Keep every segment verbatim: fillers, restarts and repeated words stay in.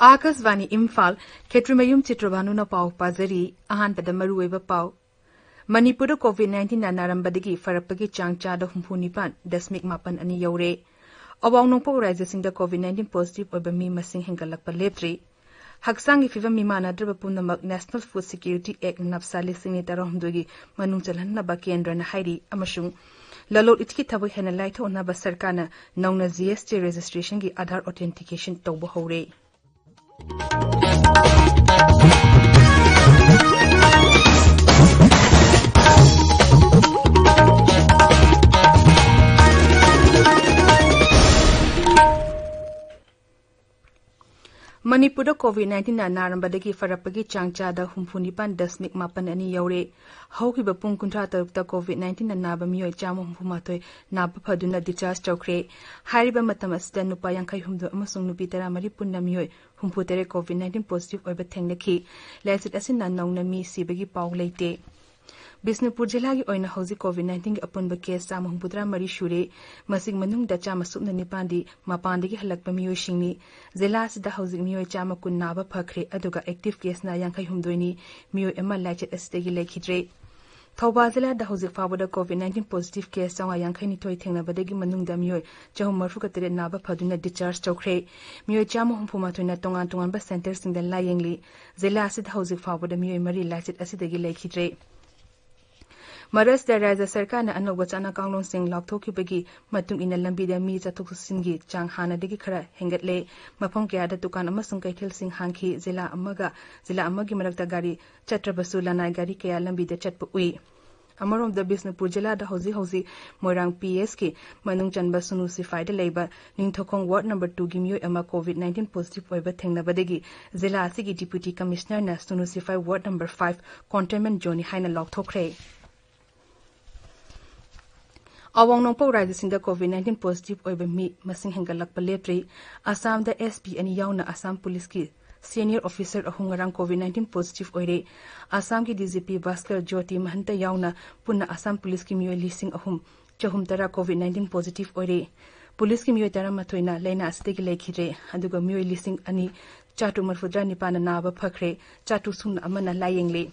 ꯑꯥꯀꯥꯁꯕꯥꯅꯤ ꯏꯝꯐꯥꯜ, ꯈꯦꯇ꯭ꯔꯤꯃꯌꯨꯝ ꯆꯤꯇ꯭ꯔꯚꯥꯅꯨꯅ ꯄꯥꯎ ꯄꯥꯖꯔꯤ꯫ ꯑꯍꯥꯟꯕꯗ ꯃꯔꯨꯑꯣꯏꯕ ꯄꯥꯎ꯫ ꯃꯅꯤꯄꯨꯔꯗ COVID nineteen ꯅ ꯅꯥꯔꯝꯕꯗꯤ ꯐꯔꯛꯄꯒꯤ ꯆꯥꯡ ꯆꯥꯗ ꯍꯨꯝꯐꯨ ꯅꯤꯄꯥꯟ ꯗꯁꯃꯤꯛ ꯃꯥꯄꯟ ꯑꯅꯤ ꯌꯧꯔꯦ꯫ ꯑꯋꯥꯡ ꯅꯣꯡꯄꯣꯛ ꯔꯥꯖ꯭ꯌꯁꯤꯡꯗ COVID nineteen positive ꯑꯣꯏꯕ ꯃꯤ ꯃꯁꯤꯡ ꯍꯦꯟꯒꯠꯂꯛꯄ ꯂꯦꯞꯇ꯭ꯔꯤ꯫ ꯍꯛꯆꯥꯡꯒꯤ ꯐꯤꯕꯝ ꯃꯤꯃꯥꯟꯅꯗ꯭ꯔꯕ ꯄꯨꯝꯅꯃꯛ National Food Security Act, ꯅꯞꯁꯥ ꯂꯤꯁꯤꯡ ꯑꯅꯤ ꯇꯔꯥꯍꯨꯝꯗꯣꯏꯒꯤ ꯃꯅꯨꯡ ꯆꯜꯍꯟꯅꯕ ꯀꯦꯟꯗ꯭ꯔꯅ ꯍꯥꯏꯔꯤ, ꯑꯃꯁꯨꯡ ꯂꯂꯣꯟ ꯏꯇꯤꯛꯀꯤ ꯊꯕꯛ ꯍꯦꯟꯅ ꯂꯥꯏꯊꯣꯛꯅꯕ ꯁꯔꯀꯥꯔꯅ ꯅꯧꯅ GST registration ꯒꯤ Aadhaar authentication ꯇꯧꯕ ꯍꯧꯔꯦ꯫ ꯃꯅꯤꯄꯨꯔꯗ COVID nineteen ꯅ ꯅꯥꯔꯝꯕꯗꯒꯤ ꯐꯔꯛꯄꯒꯤ ꯆꯥꯡ ꯆꯥꯗ ꯍꯨꯝꯐꯨ ꯅꯤꯄꯥꯟ ꯗꯁꯃꯤꯛ ꯃꯥꯄꯟ ꯑꯅꯤ ꯌꯧꯔꯦ꯫ ꯍꯧꯈꯤꯕ ꯄꯨꯡ ꯀꯨꯟꯊ꯭ꯔꯥ ꯇꯔꯨꯛꯇ COVID nineteen ꯅ ꯅꯥꯕ ꯃꯤꯑꯣꯏ ꯆꯥꯝꯃ ꯍꯨꯝꯐꯨ ꯃꯥꯊꯣꯏ ꯅꯥꯕ ꯐꯗꯨꯅ discharge ꯇꯧꯈ꯭ꯔꯦ꯫ ꯍꯥꯏꯔꯤꯕ ꯃꯇꯝ ꯑꯁꯤꯗ ꯅꯨꯄꯥ ꯌꯥꯡꯈꯩ ꯍꯨꯝꯗꯣꯏ ꯑꯃꯁꯨꯡ ꯅꯨꯄꯤ ꯇꯔꯥ ꯃꯔꯤ ꯄꯨꯟꯅ ꯃꯤꯑꯣꯏ ꯍꯨꯝꯐꯨ ꯇꯔꯦꯠ COVID nineteen positive ꯑꯣꯏꯕ ꯊꯦꯡꯅꯈꯤ꯫ ꯂꯥꯏꯆꯠ ꯑꯁꯤꯅ ꯅꯧꯅ ꯃꯤ ꯁꯤꯕꯒꯤ ꯄꯥꯎ ꯂꯩꯇꯦ꯫ ꯕꯤꯁꯅꯨꯄꯨꯔ ꯖꯤꯂꯥꯒꯤ ꯑꯣꯏꯅ ꯍꯧꯖꯤꯛ COVID nineteen ꯒꯤ ꯑꯄꯨꯟꯕ case ꯆꯥꯝꯃ ꯍꯨꯝꯐꯨꯇꯔꯥ ꯃꯔꯤ ꯁꯨꯔꯦ꯫ ꯃꯁꯤꯒꯤ ꯃꯅꯨꯡꯗ ꯆꯥꯝꯃ ꯁꯨꯞꯅ ꯅꯤꯄꯥꯟꯗꯤ ꯃꯄꯥꯟꯗꯒꯤ ꯍꯜꯂꯛꯄ ꯃꯤꯑꯣꯏꯁꯤꯡꯅꯤ꯫ ꯖꯤꯂꯥ ꯑꯁꯤꯗ ꯍꯧꯖꯤꯛ ꯃꯤꯑꯣꯏ ꯆꯥꯝꯃ ꯀꯨꯟ ꯅꯥꯕ ꯐꯈ꯭ꯔꯦ, ꯑꯗꯨꯒ active case ꯅ ꯌꯥꯡꯈꯩ ꯍꯨꯝꯗꯣꯏꯅꯤ꯫ ꯃꯤꯑꯣꯏ ꯑꯃ ꯂꯥꯏꯆꯠ ꯑꯁꯤꯗꯒꯤ ꯂꯩꯈꯤꯗ꯭ꯔꯦ꯫ ꯊꯧꯕꯥꯜ ꯖꯤꯂꯥꯗ ꯍꯧꯖꯤꯛ ꯐꯥꯎꯕꯗ COVID nineteen positive case ꯆꯥꯝꯃꯉꯥ ꯌꯥꯡꯈꯩ ꯅꯤꯊꯣꯏ ꯊꯦꯡꯅꯕꯗꯒꯤ ꯃꯅꯨꯡꯗ ꯃꯤꯑꯣꯏ ꯆꯍꯨꯝ ꯃꯔꯤꯐꯨ ꯇꯔꯦꯠ ꯅꯥꯕ ꯐꯗꯨꯅ discharge ꯇꯧꯈ꯭ꯔꯦ꯫ ꯃꯤꯑꯣꯏ ꯆꯥꯝꯃ ꯍꯨꯝꯐꯨ ꯃꯥꯊꯣꯏꯅ ꯇꯣꯉꯥꯟ ꯇꯣꯉꯥꯟꯕ centre ꯁꯤꯡꯗ ꯂꯥꯌꯦꯡꯂꯤ꯫ ꯖꯤꯂꯥ ꯑꯁꯤꯗ ꯍꯧꯖꯤꯛ ꯐꯥꯎꯕꯗ ꯃꯤꯑꯣꯏ ꯃꯔꯤ ꯂꯥꯏꯆꯠ ꯑꯁꯤꯗꯒꯤ ꯂꯩꯈꯤꯗ꯭ꯔꯦ꯫ ꯃꯔꯛꯁꯤꯗ ꯔꯥꯖ꯭ꯌ ꯁꯔꯀꯥꯔꯅ ꯑꯅꯧꯕ ꯆꯠꯅ ꯀꯥꯡꯂꯣꯟꯁꯤꯡ ꯂꯥꯎꯊꯣꯛꯈꯤꯕꯒꯤ ꯃꯇꯨꯡ ꯏꯟꯅ ꯂꯝꯕꯤꯗ ꯃꯤ ꯆꯠꯊꯣꯛ ꯆꯠꯁꯤꯟꯒꯤ ꯆꯥꯡ ꯍꯥꯟꯅꯗꯒꯤ ꯈꯔ ꯍꯦꯟꯒꯠꯂꯦ꯫ ꯃꯐꯝ ꯀꯌꯥꯗ ꯗꯨꯀꯥꯟ ꯑꯃꯁꯨꯡ ꯀꯩꯊꯦꯜꯁꯤꯡ ꯍꯥꯡꯈꯤ꯫ ꯖꯤꯂꯥ ꯑꯃꯒ ꯖꯤꯂꯥ ꯑꯃꯒꯤ ꯃꯔꯛꯇ ꯒꯥꯔꯤ ꯆꯠꯇ꯭ꯔꯕꯁꯨ ꯂꯅꯥꯏ ꯒꯥꯔꯤ ꯀꯌꯥ ꯂꯝꯕꯤꯗ ꯆꯠꯄ ꯎꯏ꯫ ꯑꯃꯔꯣꯝꯗ ꯕꯤꯁꯅꯨꯄꯨꯔ ꯖꯤꯂꯥꯗ ꯍꯧꯖꯤꯛ ꯍꯧꯖꯤꯛ ꯃꯣꯏꯔꯥꯡ PHC ꯀꯤ ꯃꯅꯨꯡ ꯆꯟꯕ ꯁꯨꯅꯨ ꯁꯤꯐꯥꯏꯗ ꯂꯩꯕ ꯅꯤꯡꯊꯧꯈꯣꯡ ward number two ꯒꯤ ꯃꯤꯑꯣꯏ ꯑꯃ COVID nineteen positive ꯑꯣꯏꯕ ꯊꯦꯡꯅꯕꯗꯒꯤ ꯖꯤꯂꯥ ꯑꯁꯤꯒꯤ Deputy Commissioner ꯅ ꯁꯨꯅꯨ ꯁꯤꯐꯥꯏ ward number five containment zone ꯅꯤ ꯍꯥꯏꯅ ꯂꯥꯎꯊꯣꯛꯈ꯭ꯔꯦ꯫ ꯑꯋꯥꯡ ꯅꯣꯡꯄꯣꯛ ꯔꯥꯖ꯭ꯌꯁꯤꯡꯗ COVID nineteen positive ꯑꯣꯏꯕ ꯃꯤ ꯃꯁꯤꯡ ꯍꯦꯟꯒꯠꯂꯛꯄ ꯂꯦꯞꯇ꯭ꯔꯤ꯫ ꯑꯁꯥꯝꯗ SP ꯑꯅꯤ ꯌꯥꯎꯅ ꯑꯁꯥꯝ ꯄꯨꯂꯤꯁꯀꯤ senior officer ꯑꯍꯨꯝ ꯉꯔꯥꯡ COVID nineteen positive ꯑꯣꯏꯔꯦ꯫ ꯑꯁꯥꯝꯒꯤ DGP ꯚꯥꯁꯀꯔ ꯖ꯭ꯌꯣꯇꯤ ꯃꯍꯟꯇ ꯌꯥꯎꯅ ꯄꯨꯟꯅ ꯑꯁꯥꯝ ꯄꯨꯂꯤꯁꯀꯤ ꯃꯤꯑꯣꯏ ꯂꯤꯁꯤꯡ ꯑꯍꯨꯝ ꯆꯍꯨꯝ ꯇꯔꯥ COVID nineteen positive ꯑꯣꯏꯔꯦ꯫ ꯄꯨꯂꯤꯁꯀꯤ ꯃꯤꯑꯣꯏ ꯇꯔꯥꯃꯥꯊꯣꯏꯅ ꯂꯥꯏꯅꯥ ꯑꯁꯤꯗꯒꯤ ꯂꯩꯈꯤꯗ꯭ꯔꯦ, ꯑꯗꯨꯒ ꯃꯤꯑꯣꯏ ꯂꯤꯁꯤꯡ ꯑꯅꯤ ꯆꯥꯇ꯭ꯔꯨꯛ ꯃꯔꯤꯐꯨꯇꯔꯥ ꯅꯤꯄꯥꯟꯅ ꯅꯥꯕ ꯐꯈ꯭ꯔꯦ, ꯆꯥꯇ꯭ꯔꯨꯛ ꯁꯨꯞꯅ ꯑꯃꯅ ꯂꯥꯌꯦꯡꯂꯤ꯫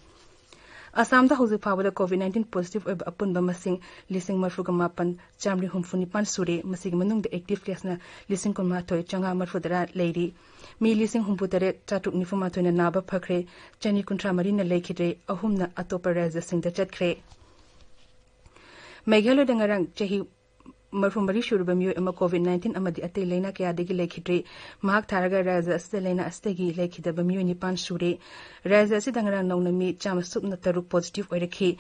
ꯑꯁꯥꯝꯗ ꯍꯧꯖꯤꯛ ꯐꯥꯎꯕꯗ COVID nineteen positive ꯑꯣꯏꯕ ꯑꯄꯨꯟꯕ ꯃꯁꯤꯡ ꯂꯤꯁꯤꯡ ꯃꯔꯤꯐꯨꯒ ꯃꯥꯄꯟ ꯆꯥꯃꯔꯤ ꯍꯨꯝꯐꯨ ꯅꯤꯄꯥꯟ ꯁꯨꯔꯦ꯫ ꯃꯁꯤꯒꯤ ꯃꯅꯨꯡꯗ active caseꯅ ꯂꯤꯁꯤꯡ ꯀꯨꯟꯃꯥꯊꯣꯏ ꯆꯥꯃꯉꯥ ꯃꯔꯤꯐꯨꯇꯔꯥ ꯂꯩꯔꯤ꯫ ꯃꯤ ꯂꯤꯁꯤꯡ ꯍꯨꯝꯐꯨꯇꯔꯦꯠ ꯆꯥꯇ꯭ꯔꯨꯛ ꯅꯤꯐꯨꯃꯥꯊꯣꯏꯅ ꯅꯥꯕ ꯐꯈ꯭ꯔꯦ, ꯆꯅꯤ ꯀꯨꯟꯊ꯭ꯔꯥ ꯃꯔꯤꯅ ꯂꯩꯈꯤꯗ꯭ꯔꯦ, ꯑꯍꯨꯝꯅ ꯑꯇꯣꯞꯄ ꯔꯥꯖ꯭ꯌꯁꯤꯡꯗ ꯆꯠꯈ꯭ꯔꯦ꯫ ꯃꯦꯘꯥꯂꯌꯗ ꯉꯔꯥꯡ ꯆꯍꯤ ꯃꯔꯤꯐꯨ ꯃꯔꯤ ꯁꯨꯔꯕ ꯃꯤꯑꯣꯏ ꯑꯃ COVID nineteen ꯑꯃꯗꯤ ꯑꯇꯩ ꯂꯥꯏꯅꯥ ꯀꯌꯥꯗꯒꯤ ꯂꯩꯈꯤꯗ꯭ꯔꯦ꯫ ꯃꯍꯥꯛ ꯊꯥꯔꯒ ꯔꯥꯖ꯭ꯌ ꯑꯁꯤꯗ ꯂꯥꯏꯅꯥ ꯑꯁꯤꯗꯒꯤ ꯂꯩꯈꯤꯗꯕ ꯃꯤꯑꯣꯏ ꯅꯤꯄꯥꯟ ꯁꯨꯔꯦ꯫ ꯔꯥꯖ꯭ꯌ ꯑꯁꯤꯗ ꯉꯔꯥꯡ ꯅꯧꯅ ꯃꯤ ꯆꯥꯝꯃ ꯁꯨꯞꯅ ꯇꯔꯨꯛ positive ꯑꯣꯏꯔꯛꯈꯤ꯫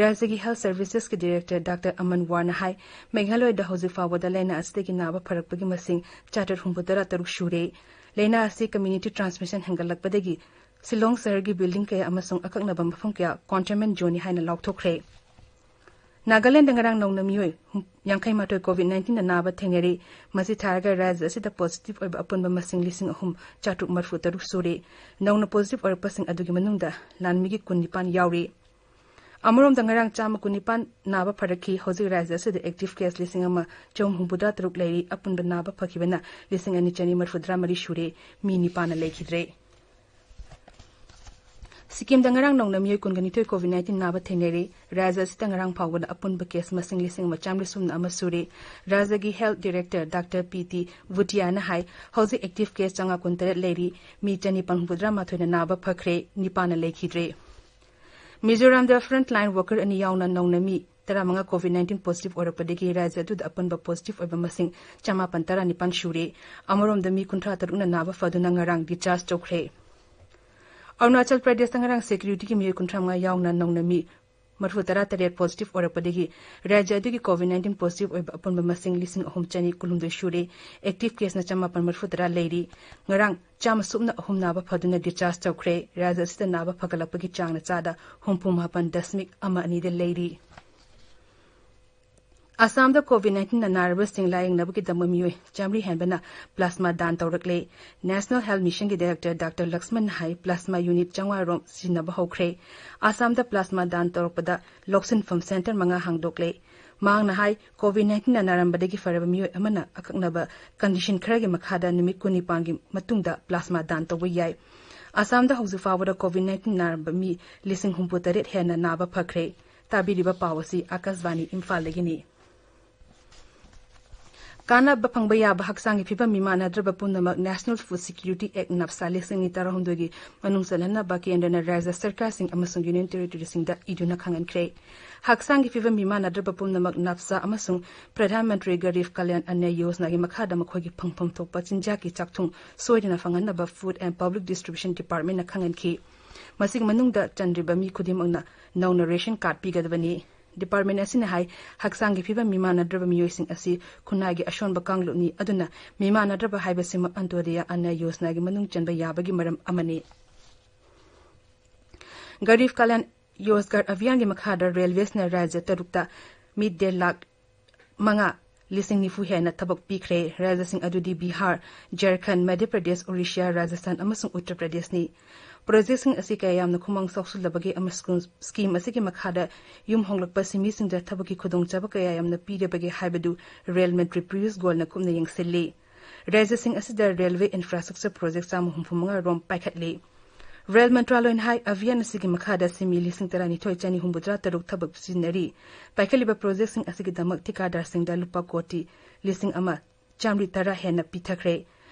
ꯔꯥꯖ꯭ꯌꯒꯤ health servicesꯀꯤ director Doctor ꯑꯃꯟ ꯋꯥꯔꯅ ꯍꯥꯏ, ꯃꯦꯘꯥꯂꯌꯗ ꯍꯧꯖꯤꯛ ꯐꯥꯎꯕꯗ ꯂꯥꯏꯅꯥ ꯑꯁꯤꯗꯒꯤ ꯅꯥꯕ ꯐꯔꯛꯄꯒꯤ ꯃꯁꯤꯡ ꯆꯥꯇ꯭ꯔꯦꯠ ꯍꯨꯝꯐꯨꯇꯔꯥ ꯇꯔꯨꯛ ꯁꯨꯔꯦ꯫ ꯂꯥꯏꯅꯥ ꯑꯁꯤ community transmission ꯍꯦꯟꯒꯠꯂꯛꯄꯗꯒꯤ ꯁꯤꯂꯣꯡ ꯁꯍꯔꯒꯤ building ꯀꯌꯥ ꯑꯃꯁꯨꯡ ꯑꯀꯛꯅꯕ ꯃꯐꯝ ꯀꯌꯥ containment zoneꯅꯤ ꯍꯥꯏꯅ ꯂꯥꯎꯊꯣꯛꯈ꯭ꯔꯦ꯫ ꯅꯥꯒꯥꯂꯦꯟꯗ ꯉꯔꯥꯡ ꯅꯧꯅ ꯃꯤꯑꯣꯏ ꯍꯨꯝ-, ꯌꯥꯡꯈꯩ ꯃꯥꯊꯣꯏ COVID nineteenꯅ ꯅꯥꯕ ꯊꯦꯡꯅꯔꯤ꯫ ꯃꯁꯤ ꯊꯥꯔꯒ ꯔꯥꯖ꯭ꯌ ꯑꯁꯤꯗ positive ꯑꯣꯏꯕ ꯑꯄꯨꯟꯕ ꯃꯁꯤꯡ ꯂꯤꯁꯤꯡ ꯑꯍꯨꯝ ꯆꯥꯇ꯭ꯔꯨꯛ ꯃꯔꯤꯐꯨ ꯇꯔꯨꯛ ꯁꯨꯔꯦ꯫ ꯅꯧꯅ positive ꯑꯣꯏꯔꯛꯄꯁꯤꯡ ꯑꯗꯨꯒꯤ ꯃꯅꯨꯡꯗ ꯂꯥꯟꯃꯤꯒꯤ ꯀꯨꯟꯅꯤꯄꯥꯟ ꯌꯥꯎꯔꯤ꯫ ꯑꯃꯔꯣꯝꯗ ꯉꯔꯥꯡ ꯆꯥꯝꯃ ꯀꯨꯟꯅꯤꯄꯥꯟ ꯅꯥꯕ ꯐꯔꯛꯈꯤ꯫ ꯍꯧꯖꯤꯛ ꯔꯥꯖ꯭ꯌ ꯑꯁꯤꯗ active case ꯂꯤꯁꯤꯡ ꯑꯃ ꯆꯍꯨꯝ ꯍꯨꯝꯐꯨꯇꯔꯥ ꯇꯔꯨꯛ ꯂꯩꯔꯤ꯫ ꯑꯄꯨꯟꯕ ꯅꯥꯕ ꯐꯈꯤꯕꯅ ꯂꯤꯁꯤꯡ ꯑꯅꯤ ꯆꯅꯤ ꯃꯔꯤꯐꯨꯇꯔꯥ ꯃꯔꯤ ꯁꯨꯔꯦ꯫ ꯃꯤ ꯅꯤꯄꯥꯟꯅ ꯂꯩꯈꯤꯗ꯭ꯔꯦ꯫ ꯁꯤꯛꯀꯤꯝꯗ ꯉꯔꯥꯡ ꯅꯧꯅ ꯃꯤꯑꯣꯏ ꯀꯨꯟꯒ ꯅꯤꯊꯣꯏ COVID nineteen ꯅꯥꯕ ꯊꯦꯡꯅꯔꯤ꯫ ꯔꯥꯖ꯭ꯌ ꯑꯁꯤꯗ ꯉꯔꯥꯡ ꯐꯥꯎꯕꯗ ꯑꯄꯨꯟꯕ case ꯃꯁꯤꯡ ꯂꯤꯁꯤꯡ ꯑꯃ ꯆꯥꯃꯔꯤ ꯁꯨꯞꯅ ꯑꯃ ꯁꯨꯔꯦ꯫ ꯔꯥꯖ꯭ꯌꯒꯤ health director Doctor P T ꯚꯨꯇꯤꯌꯥꯅ ꯍꯥꯏ, ꯍꯧꯖꯤꯛ active case ꯆꯥꯝꯃꯉꯥ ꯀꯨꯟꯇꯔꯦꯠ ꯂꯩꯔꯤ꯫ ꯃꯤ ꯆꯅꯤꯄꯥꯟ ꯍꯨꯝꯐꯨꯇꯔꯥ ꯃꯥꯊꯣꯏꯅ ꯅꯥꯕ ꯐꯈ꯭ꯔꯦ, ꯅꯤꯄꯥꯟꯅ ꯂꯩꯈꯤꯗ꯭ꯔꯦ꯫ ꯃꯤꯖꯣꯔꯥꯝꯗ frontline worker ꯑꯅꯤ ꯌꯥꯎꯅ ꯅꯧꯅ ꯃꯤ ꯇꯔꯥꯃꯉꯥ COVID nineteen positive ꯑꯣꯏꯔꯛꯄꯗꯒꯤ ꯔꯥꯖ꯭ꯌ ꯑꯗꯨꯗ ꯑꯄꯨꯟꯕ positive ꯑꯣꯏꯕ ꯃꯁꯤꯡ ꯆꯃꯥꯄꯟ ꯇꯔꯥꯅꯤꯄꯥꯟ ꯁꯨꯔꯦ꯫ ꯑꯃꯔꯣꯝꯗ ꯃꯤ ꯀꯨꯟꯊ꯭ꯔꯥ ꯇꯔꯨꯛꯅ ꯅꯥꯕ ꯐꯗꯨꯅ ꯉꯔꯥꯡ discharge ꯇꯧꯈ꯭ꯔꯦ꯫ ꯑꯔꯨꯅꯥꯆꯜ ꯄ꯭ꯔꯗꯦꯁꯇ ꯉꯔꯥꯡ securityꯒꯤ ꯃꯤꯑꯣꯏ ꯀꯨꯟꯊ꯭ꯔꯥ ꯃꯉꯥ ꯌꯥꯎꯅ ꯅꯧꯅ ꯃꯤ ꯃꯔꯤꯐꯨꯇꯔꯥ ꯇꯔꯦꯠ positive ꯑꯣꯏꯔꯛꯄꯗꯒꯤ ꯔꯥꯖ꯭ꯌ ꯑꯗꯨꯒꯤ COVID nineteen positive ꯑꯣꯏꯕ ꯑꯄꯨꯟꯕ ꯃꯁꯤꯡ ꯂꯤꯁꯤꯡ ꯑꯍꯨꯝ ꯆꯅꯤ ꯀꯨꯟꯍꯨꯝꯗꯣꯏ ꯁꯨꯔꯦ꯫ Active caseꯅ ꯆꯃꯥꯄꯟ ꯃꯔꯤꯐꯨꯇꯔꯥ ꯂꯩꯔꯤ꯫ ꯉꯔꯥꯡ ꯆꯥꯝꯃ ꯁꯨꯞꯅ ꯑꯍꯨꯝ ꯅꯥꯕ ꯐꯗꯨꯅ discharge ꯇꯧꯈ꯭ꯔꯦ꯫ ꯔꯥꯖ꯭ꯌ ꯑꯁꯤꯗ ꯅꯥꯕ ꯐꯒꯠꯂꯛꯄꯒꯤ ꯆꯥꯡꯅ ꯆꯥꯗ ꯍꯨꯝꯐꯨ ꯃꯥꯄꯟ ꯗꯁꯃꯤꯛ ꯑꯃ ꯑꯅꯤꯗ ꯂꯩꯔꯤ꯫ ꯑꯁꯥꯝꯗ COVID nineteenꯅ ꯅꯥꯔꯕꯁꯤꯡ ꯂꯥꯌꯦꯡꯅꯕꯒꯤꯗꯃꯛ ꯃꯤꯑꯣꯏ ꯆꯥꯃꯔꯤ ꯍꯦꯟꯕꯅ plasma ꯗꯥꯟ ꯇꯧꯔꯛꯂꯦ꯫ National Health Missionꯒꯤ director Doctor ꯂꯛꯁꯃꯟꯅ ꯍꯥꯏ, plasma unit ꯆꯥꯝꯃꯉꯥ ꯔꯣꯝ ꯁꯤꯖꯤꯟꯅꯕ ꯍꯧꯈ꯭ꯔꯦ꯫ ꯑꯁꯥꯝꯗ plasma ꯗꯥꯟ ꯇꯧꯔꯛꯄꯗ ꯂꯧꯁꯤꯟꯐꯝ centre ꯃꯉꯥ ꯍꯥꯡꯗꯣꯛꯂꯦ꯫ ꯃꯍꯥꯛꯅ ꯍꯥꯏ, ꯀꯣꯚꯤꯗ ꯅꯥꯏꯟꯇꯤꯟꯅ ꯅꯥꯔꯝꯕꯗꯒꯤ ꯐꯔꯕ ꯃꯤꯑꯣꯏ ꯑꯃꯅ ꯑꯀꯛꯅꯕ ꯀꯟꯗꯤꯁꯟ ꯈꯔꯒꯤ ꯃꯈꯥꯗ ꯅꯨꯃꯤꯠ ꯀꯨꯟꯅꯤꯄꯥꯟꯒꯤ ꯃꯇꯨꯡꯗ ꯄ꯭ꯂꯥꯁꯃꯥ ꯗꯥꯟ ꯇꯧꯕ ꯌꯥꯏ꯫ ꯑꯁꯥꯝꯗ ꯍꯧꯖꯤꯛ ꯐꯥꯎꯕꯗ ꯀꯣꯚꯤꯗ ꯅꯥꯏꯟꯇꯤꯟ ꯅꯥꯔꯝꯕ ꯃꯤ ꯂꯤꯁꯤꯡ ꯍꯨꯝꯐꯨ ꯇꯔꯦꯠ ꯍꯦꯟꯅ ꯅꯥꯕ ꯐꯈ꯭ꯔꯦ꯫ ꯇꯥꯕꯤꯔꯤꯕ ꯄꯥꯎ ꯑꯁꯤ ꯑꯥꯀꯥꯁꯕꯥꯅꯤ ꯏꯝꯐꯥꯜꯗꯒꯤꯅꯤ꯫ ꯀꯥꯟꯅꯕ ꯐꯪꯕ ꯌꯥꯕ ꯍꯛꯆꯥꯡꯒꯤ ꯐꯤꯕꯝ ꯃꯤꯃꯥꯟꯅꯗ꯭ꯔꯕ ꯄꯨꯝꯅꯃꯛ National Food Security Act, ꯅꯞꯁꯥ, ꯂꯤꯁꯤꯡ ꯑꯅꯤ ꯇꯔꯥꯍꯨꯝꯗꯣꯏꯒꯤ ꯃꯅꯨꯡ ꯆꯜꯍꯟꯅꯕ ꯀꯦꯟꯗ꯭ꯔꯅ ꯔꯥꯖ꯭ꯌ ꯁꯔꯀꯥꯔꯁꯤꯡ ꯑꯃꯁꯨꯡ ꯌꯨꯅꯤꯌꯟ ꯇꯦꯔꯤꯇꯣꯔꯤꯁꯤꯡꯗ ꯏꯗꯨꯅ ꯈꯪꯍꯟꯈ꯭ꯔꯦ꯫ ꯍꯛꯆꯥꯡꯒꯤ ꯐꯤꯕꯝ ꯃꯤꯃꯥꯟꯅꯗ꯭ꯔꯕ ꯄꯨꯝꯅꯃꯛ ꯅꯞꯁꯥ ꯑꯃꯁꯨꯡ ꯄ꯭ꯔꯙꯥꯟ ꯃꯟꯇ꯭ꯔꯤ ꯒꯔꯤꯕ ꯀꯜꯌꯥꯟ ꯑꯟꯅ ꯌꯣꯖꯅꯥꯒꯤ ꯃꯈꯥꯗ ꯃꯈꯣꯏꯒꯤ ꯐꯪꯐꯝ ꯊꯣꯛꯄ ꯆꯤꯟꯖꯥꯛꯀꯤ ꯆꯥꯛꯊꯨꯡ ꯁꯣꯏꯗꯅ ꯐꯪꯍꯟꯅꯕ Food and Public Distribution Departmentꯅ ꯈꯪꯍꯟꯈꯤ꯫ ꯃꯁꯤꯒꯤ ꯃꯅꯨꯡꯗ ꯆꯟꯗ꯭ꯔꯤꯕ ꯃꯤ ꯈꯨꯗꯤꯡꯃꯛꯅ ꯅꯧꯅ ꯔꯦꯁꯟ ꯀꯥꯔꯗ ꯄꯤꯒꯗꯕꯅꯤ꯫ ꯗꯤꯄꯥꯔꯠꯃꯦꯟ ꯑꯁꯤꯅ ꯍꯥꯏ, ꯍꯛꯆꯥꯡꯒꯤ ꯐꯤꯕꯝ ꯃꯤꯃꯥꯟꯅꯗ꯭ꯔꯕ ꯃꯤꯑꯣꯏꯁꯤꯡ ꯑꯁꯤ ꯈꯨꯟꯅꯥꯏꯒꯤ ꯑꯁꯣꯟꯕ ꯀꯥꯡꯂꯨꯞꯅꯤ, ꯑꯗꯨꯅ ꯃꯤꯃꯥꯟꯅꯗ꯭ꯔꯕ ꯍꯥꯏꯕꯁꯤꯃꯛ ꯑꯟꯇꯣꯗꯌꯥ ꯑꯟꯅ ꯌꯣꯖꯅꯥꯒꯤ ꯃꯅꯨꯡ ꯆꯟꯕ ꯌꯥꯕꯒꯤ ꯃꯔꯝ ꯑꯃꯅꯤ꯫ ꯒꯔꯤꯕ ꯀꯜꯌꯥꯟ ꯔꯣꯖꯒꯥꯔ ꯑꯚꯤꯌꯥꯟꯒꯤ ꯃꯈꯥꯗ ꯔꯦꯜꯋꯦꯁꯅ ꯔꯥꯖ꯭ꯌ ꯇꯔꯨꯛꯇ ꯃꯤ ꯗꯦ ꯂꯥꯈ ꯃꯉꯥ ꯂꯤꯁꯤꯡ ꯅꯤꯐꯨ ꯍꯦꯟꯅ ꯊꯕꯛ ꯄꯤꯈ꯭ꯔꯦ꯫ ꯔꯥꯖ꯭ꯌꯁꯤꯡ ꯑꯗꯨꯗꯤ ꯕꯤꯍꯥꯔ, ꯖꯔꯈꯟ, ꯃꯙ꯭ꯌ ꯄ꯭ꯔꯗꯦꯁ, ꯑꯣꯔꯤꯁꯥ, ꯔꯥꯖꯁꯊꯥꯟ ꯑꯃꯁꯨꯡ ꯎꯠꯇꯔ ꯄ꯭ꯔꯗꯦꯁꯅꯤ꯫ ꯄ꯭ꯔꯣꯖꯦꯛꯁꯤꯡ ꯑꯁꯤ ꯀꯌꯥ ꯌꯥꯝꯅ ꯈꯨꯃꯥꯡ ꯆꯥꯎꯁꯤꯜꯂꯕꯒꯦ ꯑꯃꯁꯨꯡ ꯁ꯭ꯀꯤꯝ ꯑꯁꯤꯒꯤ ꯃꯈꯥꯗ ꯌꯨꯝ ꯍꯣꯡꯂꯛꯄ ꯁꯤꯟꯃꯤꯁꯤꯡꯗ ꯊꯕꯛꯀꯤ ꯈꯨꯗꯣꯡꯆꯥꯕ ꯀꯌꯥ ꯌꯥꯝꯅ ꯄꯤꯔꯕꯒꯦ ꯍꯥꯏꯕꯗꯨ ꯔꯦꯜ ꯃꯟꯇ꯭ꯔꯤ ꯄꯤꯌꯨꯁ ꯒꯣꯌꯜꯅ ꯀꯨꯞꯅ ꯌꯦꯡꯁꯤꯜꯂꯤ꯫ ꯔꯥꯖ꯭ꯌꯁꯤꯡ ꯑꯁꯤꯗ ꯔꯦꯜꯋꯦ ꯏꯟꯐ꯭ꯔꯥꯁ꯭ꯇ꯭ꯔꯛꯆꯔ ꯄ꯭ꯔꯣꯖꯦꯛ ꯆꯥꯝꯃ ꯍꯨꯝꯐꯨ ꯃꯉꯥ ꯔꯣꯝ ꯄꯥꯏꯈꯠꯂꯤ꯫ ꯔꯦꯜ ꯃꯟꯇ꯭ꯔꯥꯂꯣꯏꯅ ꯍꯥꯏ, ꯑꯚꯤꯌꯥꯟ ꯑꯁꯤꯒꯤ ꯃꯈꯥꯗ ꯁꯤꯟꯃꯤ ꯂꯤꯁꯤꯡ ꯇꯔꯥꯅꯤꯊꯣꯏ ꯆꯅꯤ ꯍꯨꯝꯐꯨꯇꯔꯥ ꯇꯔꯨꯛ ꯊꯕꯛ ꯁꯤꯖꯤꯟꯅꯔꯤ꯫ ꯄꯥꯏꯈꯠꯂꯤꯕ ꯄ꯭ꯔꯣꯖꯦꯛꯁꯤꯡ ꯑꯁꯤꯒꯤꯗꯃꯛ ꯊꯤꯀꯥꯗꯥꯔꯁꯤꯡꯗ ꯂꯨꯄꯥ ꯀꯣꯇꯤ ꯂꯤꯁꯤꯡ ꯑꯃ ꯆꯥꯃꯔꯤ ꯇꯔꯥ ꯍꯦꯟꯅ ꯄꯤꯊꯈ꯭ꯔꯦ꯫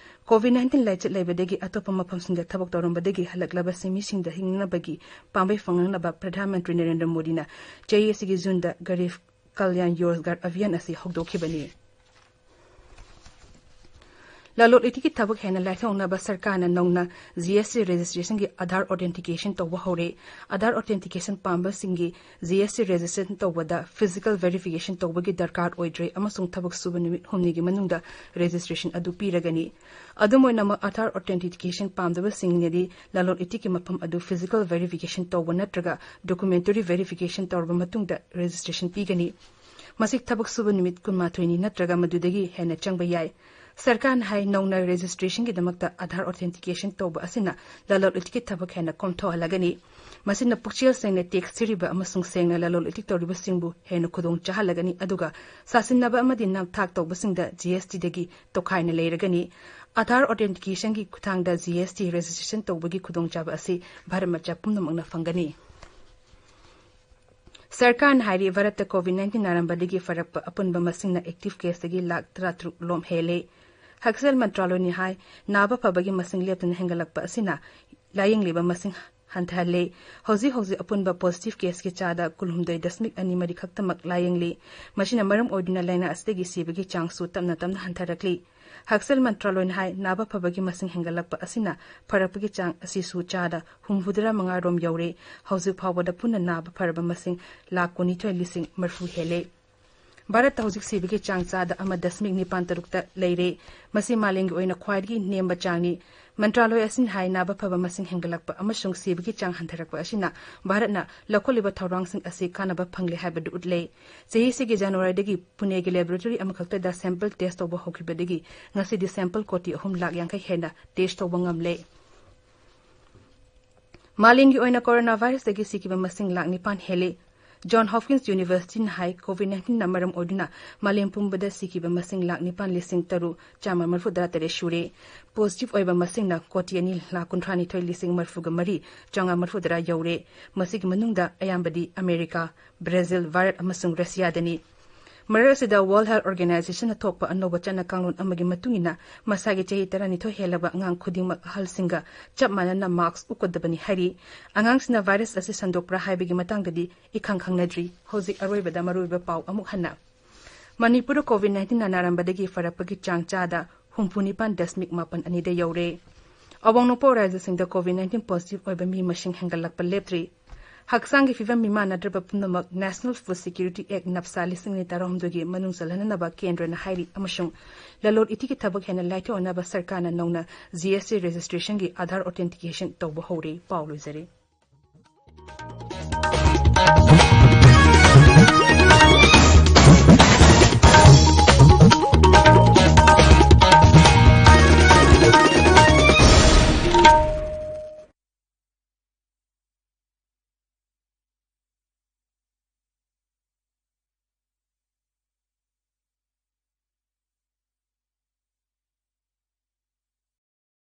ꯀꯣꯚꯤꯗ ꯅꯥꯏꯟꯇꯤꯟ ꯂꯥꯏꯆꯠ ꯂꯩꯕꯗꯒꯤ ꯑꯇꯣꯞꯄ ꯃꯐꯝꯁꯤꯡꯗ ꯊꯕꯛ ꯇꯧꯔꯝꯕꯗꯒꯤ ꯍꯜꯂꯛꯂꯕ ꯁꯤꯟꯃꯤꯁꯤꯡꯗ ꯍꯤꯡꯅꯅꯕꯒꯤ ꯄꯥꯝꯕꯩ ꯐꯪꯅꯅꯕ ꯄ꯭ꯔꯙꯥꯟ ꯃꯟꯇ꯭ꯔꯤ ꯅꯔꯦꯟꯗ꯭ꯔ ꯃꯣꯗꯤꯅ ꯆꯍꯤ ꯑꯁꯤꯒꯤ ꯖꯨꯟꯗ ꯒꯔꯤꯕ ꯀꯜꯌꯥꯟ ꯔꯣꯖꯒꯥꯔ ꯑꯚꯤꯌꯥꯟ ꯑꯁꯤ ꯍꯧꯗꯣꯛꯈꯤꯕꯅꯤ꯫ ꯂꯂꯣꯟ ꯏꯇꯤꯛꯀꯤ ꯊꯕꯛ ꯍꯦꯟꯅ ꯂꯥꯏꯊꯣꯛꯅꯕ ꯁꯔꯀꯥꯔꯅ ꯅꯧꯅ ꯖꯤ ꯑꯦꯁ ꯇꯤ ꯔꯦꯖꯤꯁꯇ꯭ꯔꯦꯁꯟꯒꯤ ꯑꯥꯙꯥꯔ ꯑꯣꯊꯦꯟꯇꯤꯀꯦꯁꯟ ꯇꯧꯕ ꯍꯧꯔꯦ꯫ ꯑꯥꯙꯥꯔ ꯑꯣꯊꯦꯟꯇꯤꯀꯦꯁꯟ ꯄꯥꯝꯕꯁꯤꯡꯒꯤ ꯖꯤ ꯑꯦꯁ ꯇꯤ ꯔꯦꯖꯤꯁꯇ꯭ꯔꯦꯁꯟ ꯇꯧꯕꯗ ꯐꯤꯖꯤꯀꯦꯜ ꯚꯦꯔꯤꯐꯤꯀꯦꯁꯟ ꯇꯧꯕꯒꯤ ꯗꯔꯀꯥꯔ ꯑꯣꯏꯗ꯭ꯔꯦ ꯑꯃꯁꯨꯡ ꯊꯕꯛ ꯁꯨꯕ ꯅꯨꯃꯤꯠ ꯍꯨꯝꯅꯤꯒꯤ ꯃꯅꯨꯡꯗ ꯔꯦꯖꯤꯁꯇ꯭ꯔꯦꯁꯟ ꯑꯗꯨ ꯄꯤꯔꯒꯅꯤ꯫ ꯑꯗꯨꯝ ꯑꯣꯏꯅꯃꯛ, ꯑꯥꯙꯥꯔ ꯑꯣꯊꯦꯟꯇꯤꯀꯦꯁꯟ ꯄꯥꯝꯗꯕꯁꯤꯡꯅꯗꯤ ꯂꯂꯣꯟ ꯏꯇꯤꯛꯀꯤ ꯃꯐꯝ ꯑꯗꯨ ꯐꯤꯖꯤꯀꯦꯜ ꯚꯦꯔꯤꯐꯤꯀꯦꯁꯟ ꯇꯧꯕ ꯅꯠꯇ꯭ꯔꯒ ꯗꯣꯀꯨꯃꯦꯟꯇꯔꯤ ꯚꯦꯔꯤꯐꯤꯀꯦꯁꯟ ꯇꯧꯔꯕ ꯃꯇꯨꯡꯗ ꯔꯦꯖꯤꯁꯇ꯭ꯔꯦꯁꯟ ꯄꯤꯒꯅꯤ꯫ ꯃꯁꯤ ꯊꯕꯛ ꯁꯨꯕ ꯅꯨꯃꯤꯠ ꯀꯨꯟꯃꯥꯊꯣꯏꯅꯤ ꯅꯠꯇ꯭ꯔꯒ ꯃꯗꯨꯗꯒꯤ ꯍꯦꯟꯅ ꯆꯪꯕ ꯌꯥꯏ꯫ ꯁꯔꯀꯥꯔꯅ ꯍꯥꯏ, ꯅꯧꯅ ꯔꯦꯖꯤꯁꯇ꯭ꯔꯦꯁꯟꯒꯤꯗꯃꯛꯇ ꯑꯥꯙꯥꯔ ꯑꯣꯊꯦꯟꯇꯤꯀꯦꯁꯟ ꯇꯧꯕ ꯑꯁꯤꯅ ꯂꯂꯣꯟ ꯏꯇꯤꯛꯀꯤ ꯊꯕꯛ ꯍꯦꯟꯅ ꯀꯣꯝꯊꯣꯛꯍꯜꯂꯒꯅꯤ꯫ ꯃꯁꯤꯅ ꯄꯨꯛꯆꯦꯜ ꯁꯦꯡꯅ ꯇꯦꯛꯁ ꯊꯤꯔꯤꯕ ꯑꯃꯁꯨꯡ ꯁꯦꯡꯅ ꯂꯂꯣꯟ ꯏꯇꯤꯛ ꯇꯧꯔꯤꯕꯁꯤꯡꯕꯨ ꯍꯦꯟꯅ ꯈꯨꯗꯣꯡ ꯆꯥꯍꯜꯂꯒꯅꯤ, ꯑꯗꯨꯒ ꯁꯥꯁꯤꯟꯅꯕ ꯑꯃꯗꯤ ꯅꯝꯊꯥꯛ ꯇꯧꯕꯁꯤꯡꯗ ꯖꯤ ꯑꯦꯁ ꯇꯤꯗꯒꯤ ꯇꯣꯈꯥꯏꯅ ꯂꯩꯔꯒꯅꯤ꯫ ꯑꯥꯙꯥꯔ ꯑꯣꯊꯦꯟꯇꯤꯀꯦꯁꯟꯒꯤ ꯈꯨꯠꯊꯥꯡꯗ ꯖꯤ ꯑꯦꯁ ꯇꯤ ꯔꯦꯖꯤꯁꯇ꯭ꯔꯦꯁꯟ ꯇꯧꯕꯒꯤ ꯈꯨꯗꯣꯡꯆꯥꯕ ꯑꯁꯤ ꯚꯥꯔꯠ ꯃꯆꯥ ꯄꯨꯝꯅꯃꯛꯅ ꯐꯪꯒꯅꯤ꯫ ꯁꯔꯀꯥꯔꯅ ꯍꯥꯏꯔꯤ, ꯚꯥꯔꯠꯇ ꯀꯣꯚꯤꯗ ꯅꯥꯏꯟꯇꯤꯟ ꯅꯥꯔꯝꯕꯗꯒꯤ ꯐꯔꯛꯄ ꯑꯄꯨꯟꯕ ꯃꯁꯤꯡꯅ ꯑꯦꯛꯇꯤꯚ ꯀꯦꯁꯇꯒꯤ ꯂꯥꯈ ꯇꯔꯥꯇꯔꯨꯛ ꯂꯣꯝ ꯍꯦꯜꯂꯦ꯫ ꯍꯛꯁꯦꯜ ꯃꯟꯇ꯭ꯔꯥꯂꯣꯏꯅ ꯍꯥꯏ, ꯅꯥꯕ ꯐꯕꯒꯤ ꯃꯁꯤꯡ ꯂꯦꯞꯇꯅ ꯍꯦꯟꯒꯠꯂꯛꯄ ꯑꯁꯤꯅ ꯂꯥꯌꯦꯡꯂꯤꯕ ꯃꯁꯤꯡ ꯍꯟꯊꯍꯜꯂꯦ꯫ ꯍꯧꯖꯤꯛ ꯍꯧꯖꯤꯛ ꯑꯄꯨꯟꯕ ꯄꯣꯖꯤꯇꯤꯚ ꯀꯦꯁꯀꯤ ꯆꯥꯗ ꯀꯨꯟꯍꯨꯝꯗꯣꯏ ꯗꯁꯃꯤꯛ ꯑꯅꯤ ꯃꯔꯤ ꯈꯛꯇꯃꯛ ꯂꯥꯌꯦꯡꯂꯤ꯫ ꯃꯁꯤꯅ ꯃꯔꯝ ꯑꯣꯏꯗꯨꯅ ꯂꯥꯏꯅꯥ ꯑꯁꯤꯗꯒꯤ ꯁꯤꯕꯒꯤ ꯆꯥꯡꯁꯨ ꯇꯞꯅ ꯇꯞꯅ ꯍꯟꯊꯔꯛꯂꯤ꯫ ꯍꯛꯁꯦꯜ ꯃꯟꯇ꯭ꯔꯥꯂꯣꯏꯅ ꯍꯥꯏ, ꯅꯥꯕ ꯐꯕꯒꯤ ꯃꯁꯤꯡ ꯍꯦꯟꯒꯠꯂꯛꯄ ꯑꯁꯤꯅ ꯐꯔꯛꯄꯒꯤ ꯆꯥꯡ ꯑꯁꯤꯁꯨ ꯆꯥꯗ ꯍꯨꯝꯐꯨꯇꯔꯥ ꯃꯉꯥ ꯔꯣꯝ ꯌꯧꯔꯦ꯫ ꯍꯧꯖꯤꯛ ꯐꯥꯎꯕꯗ ꯄꯨꯟꯅ ꯅꯥꯕ ꯐꯔꯕ ꯃꯁꯤꯡ ꯂꯥꯈ ꯀꯨꯟꯅꯤꯊꯣꯏ ꯂꯤꯁꯤꯡ ꯃꯔꯤꯐꯨ ꯍꯦꯜꯂꯦ꯫ ꯚꯥꯔꯠꯇ ꯍꯧꯖꯤꯛ ꯁꯤꯕꯒꯤ ꯆꯥꯡ ꯆꯥꯗ ꯑꯃ ꯗꯁꯃꯤꯛ ꯅꯤꯄꯥꯟ ꯇꯔꯨꯛꯇ ꯂꯩꯔꯦ꯫ ꯃꯁꯤ ꯃꯥꯂꯦꯝꯒꯤ ꯑꯣꯏꯅ ꯈ꯭ꯋꯥꯏꯗꯒꯤ ꯅꯦꯝꯕ ꯆꯥꯡꯅꯤ꯫ ꯃꯟꯇ꯭ꯔꯥꯂꯣꯏ ꯑꯁꯤꯅ ꯍꯥꯏ, ꯅꯥꯕ ꯐꯕ ꯃꯁꯤꯡ ꯍꯦꯟꯒꯠꯂꯛꯄ ꯑꯃꯁꯨꯡ ꯁꯤꯕꯒꯤ ꯆꯥꯡ ꯍꯟꯊꯔꯛꯄ ꯑꯁꯤꯅ ꯚꯥꯔꯠꯅ ꯂꯧꯈꯠꯂꯤꯕ ꯊꯧꯔꯥꯡꯁꯤꯡ ꯑꯁꯤ ꯀꯥꯟꯅꯕ ꯐꯪꯂꯦ ꯍꯥꯏꯕꯗꯨ ꯎꯠꯂꯦ꯫ ꯆꯍꯤꯁꯤꯒꯤ ꯖꯅꯋꯥꯔꯤꯗꯒꯤ ꯄꯨꯅꯦꯒꯤ ꯂꯦꯕꯣꯔꯦꯇꯣꯔꯤ ꯑꯃꯈꯛꯇꯗ ꯁꯦꯝꯄꯜ ꯇꯦꯁ ꯇꯧꯕ ꯍꯧꯈꯤꯕꯗꯒꯤ ꯉꯁꯤꯗꯤ ꯁꯦꯝꯄꯜ ꯀꯣꯇꯤ ꯑꯍꯨꯝ ꯂꯥꯈ ꯌꯥꯡꯈꯩ ꯍꯦꯟꯅ ꯇꯦꯁ ꯇꯧꯕ ꯉꯝꯂꯦ꯫ ꯃꯥꯂꯦꯝꯒꯤ ꯑꯣꯏꯅ ꯀꯣꯔꯣꯅꯥ ꯚꯥꯏꯔꯁꯇꯒꯤ ꯁꯤꯈꯤꯕ ꯃꯁꯤꯡ ꯂꯥꯈ ꯅꯤꯄꯥꯟ ꯍꯦꯜꯂꯤ꯫ ꯖꯣꯟ ꯍꯣꯞꯀꯤꯟꯁ ꯌꯨꯅꯤꯚꯔꯁꯤꯇꯤꯅ ꯍꯥꯏ, ꯀꯣꯚꯤꯗ ꯅꯥꯏꯟꯇꯤꯟꯅ ꯃꯔꯝ ꯑꯣꯏꯗꯨꯅ ꯃꯥꯂꯦꯝ ꯄꯨꯝꯕꯗ ꯁꯤꯈꯤꯕ ꯃꯁꯤꯡ ꯂꯥꯈ ꯅꯤꯄꯥꯟ ꯂꯤꯁꯤꯡ ꯇꯔꯨꯛ ꯆꯥꯝꯃ ꯃꯔꯤꯐꯨ ꯇꯔꯥ ꯇꯔꯦꯠ ꯁꯨꯔꯦ꯫ ꯄꯣꯖꯤꯇꯤꯚ ꯑꯣꯏꯕ ꯃꯁꯤꯡꯅ ꯀꯣꯇꯤ ꯑꯅꯤ ꯂꯥꯈ ꯀꯨꯟꯊ꯭ꯔꯥ ꯅꯤꯊꯣꯏ ꯂꯤꯁꯤꯡ ꯃꯔꯤꯐꯨꯒ ꯃꯔꯤ ꯆꯥꯝꯃꯉꯥ ꯃꯔꯤꯐꯨ ꯇꯔꯥ ꯌꯧꯔꯦ꯫ ꯃꯁꯤꯒꯤ ꯃꯅꯨꯡꯗ ꯑꯌꯥꯝꯕꯗꯤ ꯑꯃꯦꯔꯤꯀꯥ, ꯕ꯭ꯔꯥꯖꯤꯜ, ꯚꯥꯔꯠ ꯑꯃꯁꯨꯡ ꯔꯁꯤꯌꯥꯗꯅꯤ꯫ ꯃꯔꯛ ꯑꯁꯤꯗ, ꯋꯥꯔꯜꯗ ꯍꯦꯜꯊ ꯑꯣꯔꯒꯅꯥꯏꯖꯦꯁꯟꯅ ꯊꯣꯛꯄ ꯑꯅꯧꯕ ꯆꯠꯅ ꯀꯥꯡꯂꯣꯟ ꯑꯃꯒꯤ ꯃꯇꯨꯡ ꯏꯟꯅ, ꯃꯁꯥꯒꯤ ꯆꯍꯤ ꯇꯔꯥꯅꯤꯊꯣꯏ ꯍꯦꯜꯂꯕ ꯑꯉꯥꯡ ꯈꯨꯗꯤꯡꯃꯛ ꯑꯍꯜꯁꯤꯡꯒ ꯆꯞ ꯃꯥꯟꯅꯅ ꯃꯥꯁ꯭ꯛ ꯎꯞꯀꯗꯕꯅꯤ ꯍꯥꯏꯔꯤ꯫ ꯑꯉꯥꯡꯁꯤꯡꯅ ꯚꯥꯏꯔꯁ ꯑꯁꯤ ꯁꯟꯗꯣꯛꯄ꯭ꯔꯥ ꯍꯥꯏꯕꯒꯤ ꯃꯇꯥꯡꯗꯗꯤ ꯏꯈꯪ ꯈꯪꯅꯗ꯭ꯔꯤ꯫ ꯍꯧꯖꯤꯛ ꯑꯔꯣꯏꯕꯗ ꯃꯔꯨꯑꯣꯏꯕ ꯄꯥꯎ ꯑꯃꯨꯛ ꯍꯟꯅ꯫ ꯃꯅꯤꯄꯨꯔꯗ ꯀꯣꯚꯤꯗ ꯅꯥꯏꯟꯇꯤꯟꯅ ꯅꯥꯔꯝꯕꯗꯒꯤ ꯐꯔꯛꯄꯒꯤ ꯆꯥꯡ ꯆꯥꯗ ꯍꯨꯝꯐꯨ ꯅꯤꯄꯥꯟ ꯗꯁꯃꯤꯛ ꯃꯥꯄꯟ ꯑꯅꯤꯗ ꯌꯧꯔꯦ꯫ ꯑꯋꯥꯡ ꯅꯣꯡꯄꯣꯛ ꯔꯥꯖ꯭ꯌꯁꯤꯡꯗ ꯀꯣꯚꯤꯗ ꯅꯥꯏꯟꯇꯤꯟ ꯄꯣꯖꯤꯇꯤꯚ ꯑꯣꯏꯕ ꯃꯤ ꯃꯁꯤꯡ ꯍꯦꯟꯒꯠꯂꯛꯄ ꯂꯦꯞꯇ꯭ꯔꯤ꯫ ꯍꯛꯆꯥꯡꯒꯤ ꯐꯤꯕꯝ ꯃꯤꯃꯥꯟꯅꯗ꯭ꯔꯕ ꯄꯨꯝꯅꯃꯛ ꯅꯦꯁꯅꯦꯜ ꯐꯨꯗ ꯁꯦꯀ꯭ꯌꯨꯔꯤꯇꯤ ꯑꯦꯛ, ꯅꯞꯁꯥ, ꯂꯤꯁꯤꯡ ꯑꯅꯤ ꯇꯔꯥꯍꯨꯝꯗꯣꯏꯒꯤ ꯃꯅꯨꯡ ꯆꯜꯍꯟꯅꯅꯕ ꯀꯦꯟꯗ꯭ꯔꯅ ꯍꯥꯏꯔꯤ, ꯑꯃꯁꯨꯡ ꯂꯂꯣꯟ ꯏꯇꯤꯛꯀꯤ ꯊꯕꯛ ꯍꯦꯟꯅ ꯂꯥꯏꯊꯣꯛꯅꯕ ꯁꯔꯀꯥꯔꯅ ꯅꯧꯅ ꯖꯤ ꯑꯦꯁ ꯇꯤ ꯔꯦꯖꯤꯁꯇ꯭ꯔꯦꯁꯟꯒꯤ ꯑꯥꯙꯥꯔ ꯑꯣꯊꯦꯟꯇꯤꯀꯦꯁꯟ ꯇꯧꯕ ꯍꯧꯔꯦ꯫ ꯄꯥꯎ ꯂꯣꯏꯖꯔꯦ꯫